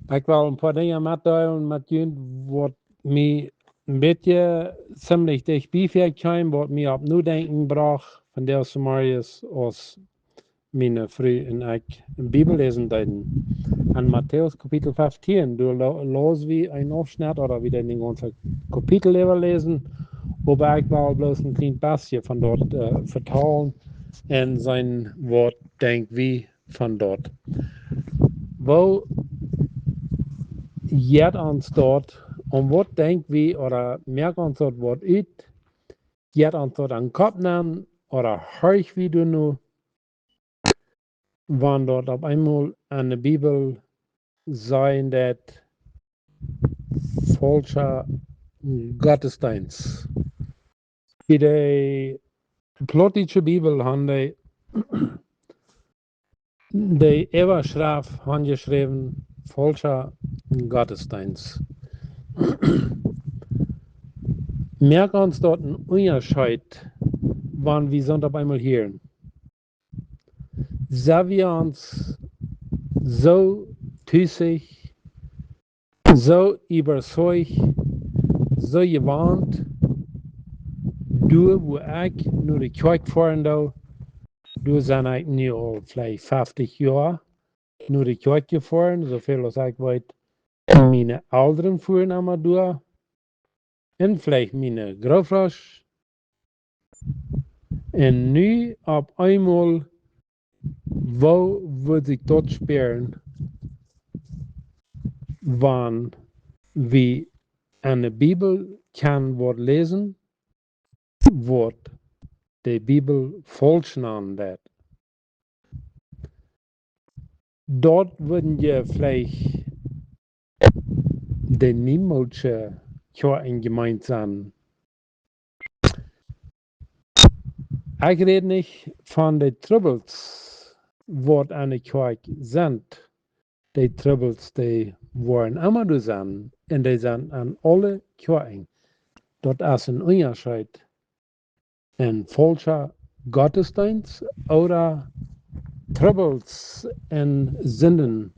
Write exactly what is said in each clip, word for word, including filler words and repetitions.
Ekj well een poa Dinja metdeelen met junt, waut mie een bät ziemlich dicht bie väakjeem, waut mie opp Nodenkjen brocht, von dee aus Marius aus miene Fru un ekj Bibel läsen deeden. En Matäus Kapitel feftieen, doa lo-, laus wie een Aufschnett, ooda wie deeden dän gaunzen Kapitel äwaläsen, oba ekj well bloos een kjlien bät von doa, äh, vetalen un seenen, waut denkj wie von doa. Woo jeit ons doa, un waut denkj wie, ooda moakt ons doa waut ut, jeit ons doa aun Kopp nenn, ooda horch wie doa nu, wan doa opp eemol en de Bibel sajen daut faulscha Gottesdeenst. Bie de plautdietsche Bibel han dee de Äwaschreft aunjeschräwen, faulscha Gottesdeenst. Moakt ons doa een Unjascheet, wan wie soont opp eemol hieren? Sent wie ons soo tusich, soo äwazeicht, soo jewant, doa wua ekj no de Kjoakj foaren doo, doa sie ekj nu aul veleicht feftich Joa no de Kjoakj jefoaren, soo väl aus ekj weet, miene Elren fuaren emma doa, un veleicht miene Grootelren. Un nu opp eemol, woo wudd ekj daut spieren, wan wie en de Bibel kjennen waut läsen, waut de Bibel faulsch nanen deit? Doa wudden je veleicht de niemoolsche Kjoakjen jemeent sennen. Ekj räd nich von de Trubbels, waut en de Kjoakj sent. De Trubbels, dee woaren emma doa sennen, un dee sent en aule Kjoakjen. Daut es een Unjascheet. Een faulscha Gottesdeenst ooda Trubbels un Sinden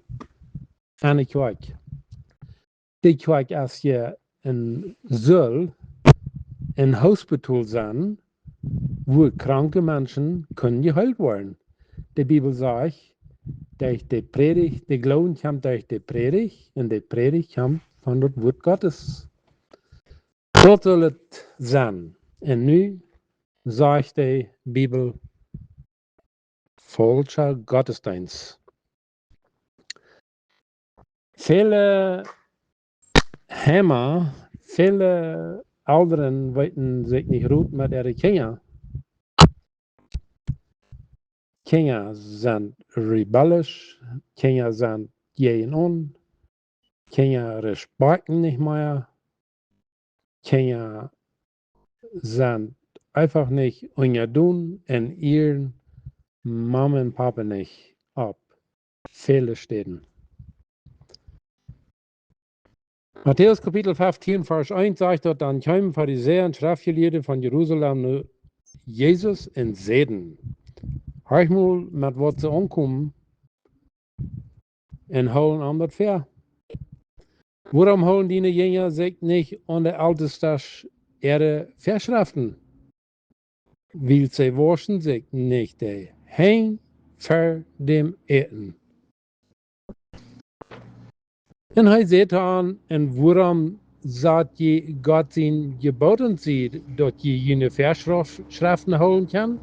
en de Kjoakj. De Kjoakj es je een, sull een Hospitol sennen, wua kranke Menschen kjennen jeheelt woaren. De Bibel sajcht, daut de Prädicht, de Gloowen kjemt derch de Prädicht, un de Prädicht kjemt von daut Wuat Gottes. Daut sull et sennen. Un nu sajcht de Bibel faulscha Gottesdeenst. Väle Heime, väle Elren weeten sikj nich rut met äare Kjinja. Kjinja sent rebellisch, Kjinja sent jäajenaun, Kjinja respakjten nich mea, Kjinja sent eefach nich unjadon un ieren Mame un Pape nich opp väle Städen. Matäus Kapitel feftieen, Varsch eent sajcht daut: Dan kjeemen Farisäa un Schreftjelieede von Jerusalem no Jesus un säden: Horch mol, met waut see aunkomen, un hoolen am daut väa. Wuarom hoolen diene Jinja sikj nich aun de Eltestasch äare Väaschreften? Wiels see wauschen sikj nich de Henj ver däm Äten. Un hee säd to an: Un wuarom sat jie Gott siene Jeboten sied, daut jie june Väaschreften hoolen kjennen?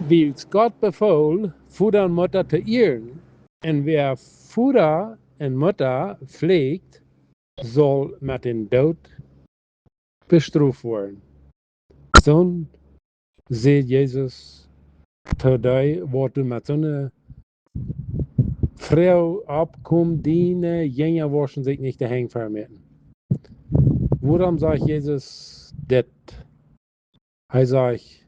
Wiels Gott befool, Voda un Mutta to ieren, un wäa Voda un Mutta flieekt, saul met dän Doot bestroft woaren. Soo säd Jesus to dee, waut doa met soone Froag oppkjeemen: Diene Jinja wauschen sikj nich de Henj ver däm Äten. Wuarom sajcht Jesus dit? Hee sajcht: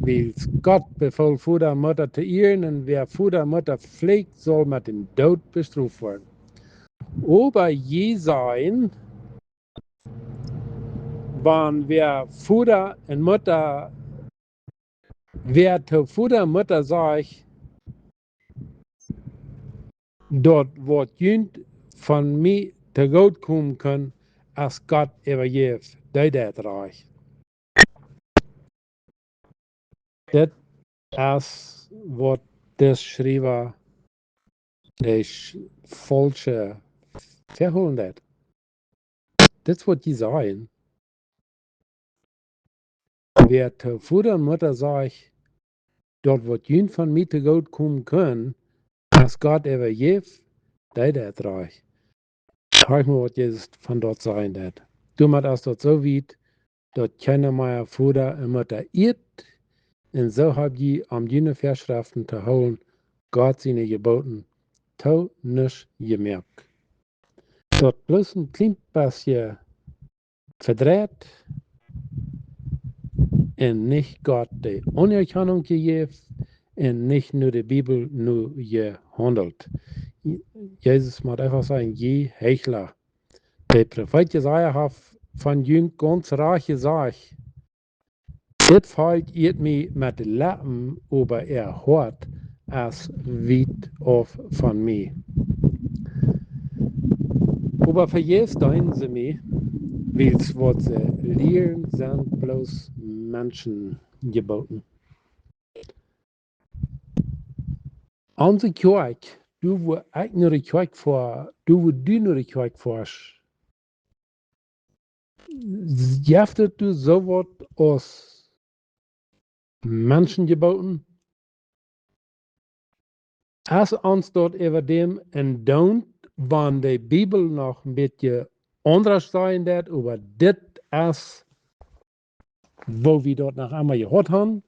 Wiels Gott befool, Voda un Mutta to ieren, un wäa Voda un Mutta flieekt, saul met dän Doot bestroft woaren. Oba jie sajen, wan wäa Voda un Mutta, wäa to Voda un Mutta sajcht, daut waut junt von mie to goot komen kunn, aus Gott äwajeft, dee deit rajcht. Dit es waut de Schriewa de sch-, faulsche vehoolen deit. Dit es waut dee sajen. Wäa to Voda un Mutta sajcht, daut waut junt von mie to goot komen kunn, aus Gott äwajeft, dee deit rajcht. Kjikj mol waut Jesus von daut sajen deit. Doamet es daut soo wiet, daut kjeena mea Voda un Mutta ieet, un soo hab jie, om june Väaschreften to hoolen, Gott siene Jeboten to nuscht jemoakt. Daut bloos een kjlien bät vedreit un nich Gott de Aunerkjanunk jejäft un nich no de Bibel no jehaundelt. Jesus mott eefach sajen: Jie Heichla. De Profeet Jesaja haft von junt gaunz rajcht jesajcht: Dit Volkj ieet mie met de Leppen, oba äa Hoat es wiet auf von mie. Oba vejäfs deenen see mie, wiels waut see lieren, sent bloos Menschenjeboten. Onse Kjoakj, doa wua ekj no de Kjoakj foa, doa wua du no de Kjoakj foascht, jeft et doa soo waut aus Menschenjeboten? Es ons daut äwadäm endoont, wan de Bibel noch een bät aundasch sajen deit, oba dit es, woo wie daut noch emma jehaut haben.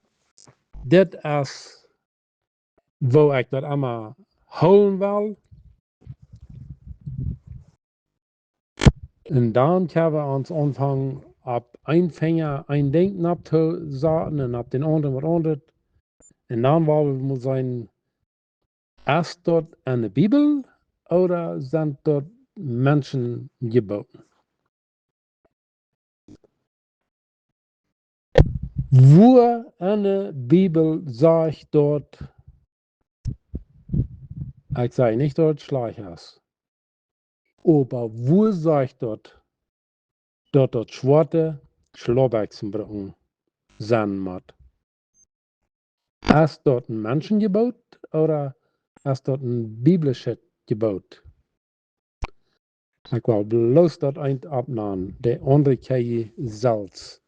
Dit es, woo ekj daut emma hoolen well. Un dan kjenn wie ons aunfangen, opp een Finja een Dinkj nopp to saten un opp dän aundren waut aundret. Un dan woa wie mol seenen, es daut enne Bibel ooda sent daut Menschenjeboten? Wua enne Bibel sajcht daut, ekj saj nich, daut et schlajcht es, oba wua sajcht daut, daut daut schwoate Schlaubbekjsen brucken sennen mott? Es daut een Menschenjeboot ooda es daut een biblischet Jeboot? Ekj well bloos daut eent oppnämen, de aundre kjenn jie selfst.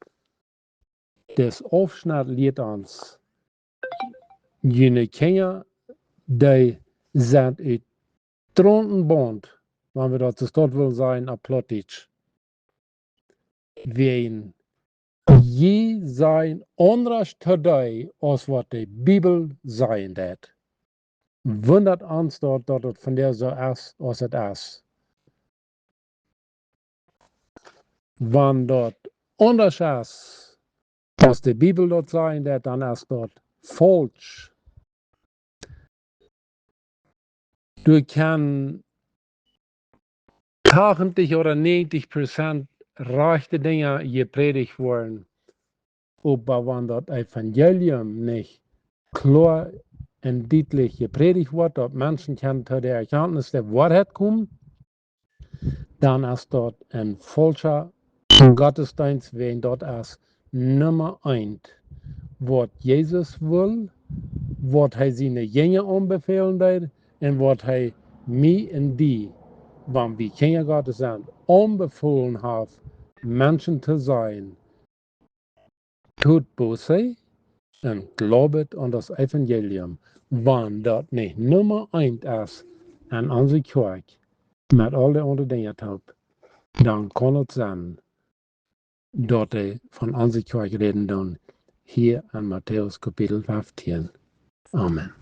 Dis Aufschnett lieet ons, june Kjinja, dee sent ut Trunten bunt, wan wie daut soo wellen sajen opp Plautdietsch. Wäajen jie sent aundasch to dee aus waut de Bibel sajen deit. Wundat ons daut, daut et vondoag soo es aus et es. Wan daut aundasch es aus de Bibel daut sajen deit, dan es daut faulsch. Doa kjennen tachentich ooda näajentich Prozent rajchte Dinja jeprädicht woaren. Oba wan daut Evangelium nich kloa un dietlich jeprädicht woat, daut Menschen kjennen to de Erkjantnis de Woarheit komen, dan es daut een faulscha Gottesdeenst, wäajen daut es Numma eent, waut Jesus well, waut hee siene Jinja aunbefälen deed un waut hee mie un die, wan wie Kjinja Gottes sent, aunbefolen haft, Menschen to sajen: Tut Buße un jleewet aun daut Evangelium. Wan daut nich Numma eent es en onse Kjoakj met aul de aundre Dinja toop, dan kaun et sennen, daut dee von onse Kjoakj räden doonen hia en Matäus Kapitel feftieen. Amen.